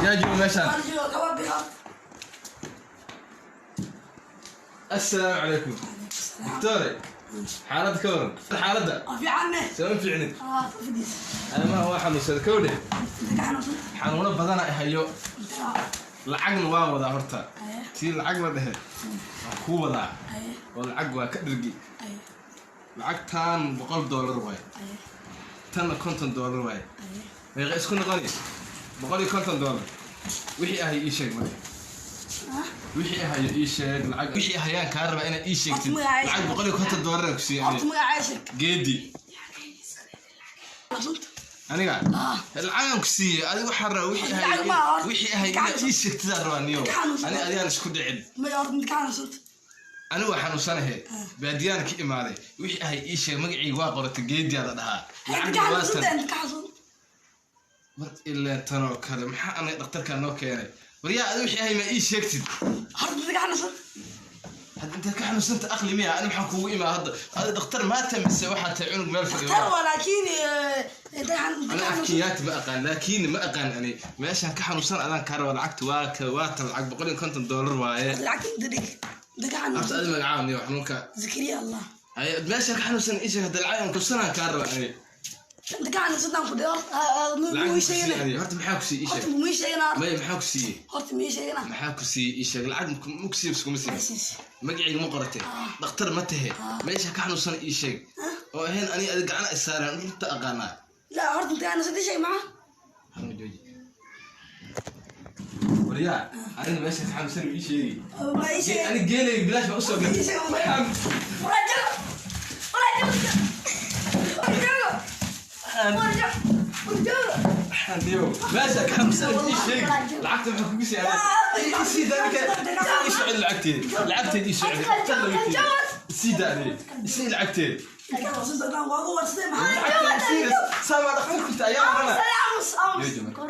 Yaa jooga meeshaan? Assalaamu calaykum, doctore. Xaaladda ka waran, xaaladda? Sama fiicnid. Arrimaha waa xanuunsada kowdhe, xanuuno badana hayo. Lacagna waa wadaa horta, tii lacag la dhehe waa kuu wadaa oo lacag waa ka dhergi. Lacagtan $100 waay, tanna $50 waay. Meeqa isku noqoni? $150. Wixii ahay ii sheeg marka, wixii ahayo ii sheeg. Lacag wixii ahayaan kaa rabaa inaad ii sheegtid. Lacag $150 aan ku siiyay. Geedi aniga lacagaan ku siiyey. Adiga waxaan rabaa wixii ahay, wixii ahay inaad ii sheegtidaan rabaa. Niyo ani adigaan isku dhicin. Anigu waa xanuunsanahe, baadiyaan ka imaaday. Wixii ahay ii sheeg. Magacii waa qoratay, geediyaa la dhahaa. Lacagna waa tan. Mar ileen tanoo kale maxaa anaga dhakhtarkaa noo keenay? Waryaa, adi wixii ahay maa ii sheegtid? Hadda intaad ka xanuunsanta aqli miya? Ani maxaan kuugu imaa hadda? Adi dhakhtar maata mise waxaa tahay cunug meel fadhiyo? Ani afkiyaati ma aqaan, laakiin ma aqaan. Ani meeshaan ka xanuunsan adaan kaa raba. Lacagta waa ka, waa tan. Lacag $150 waaye. Horta adi magacaab niyo xanuunka? Zakariya Allah. Ay, meeshaan ka xanuunsan ii sheeg hadda. Lacag aan kusanaan kaa raba ani. Lacag ku siiyey ani horta? Maxaa ku siiyey? Ii sheeg. Maya, maxaa ku siiyey? Maxaa ku siiyey? Ii sheeg. Lacag ma ku siiyey mise kuma siiyey? Magacayga ma qoratay? Dhakhtar ma tahe? Meesha ka xanuunsan ii sheeg oo ahayn ani adi gacana isaareen runta aqaanaa. Xanuun jooji. Waryaa, aniga meesha ka xanuunsan ii sheegi. Ani geelayga bilaash baan usoo gatay. Waxaan meesha ka xanuunsan ii sheegi. Lacagta maxaa kugu siiyay? Ii sii daa ninka. Ii soo celi lacagteed, lacagteed ii soo celi. Dhakhtar lama tiidi. Isii daa aniga, isii lacagteed. Lacagteed isii. Saamaa dhakhtar ku tahay ayaa marana. Jooji marka.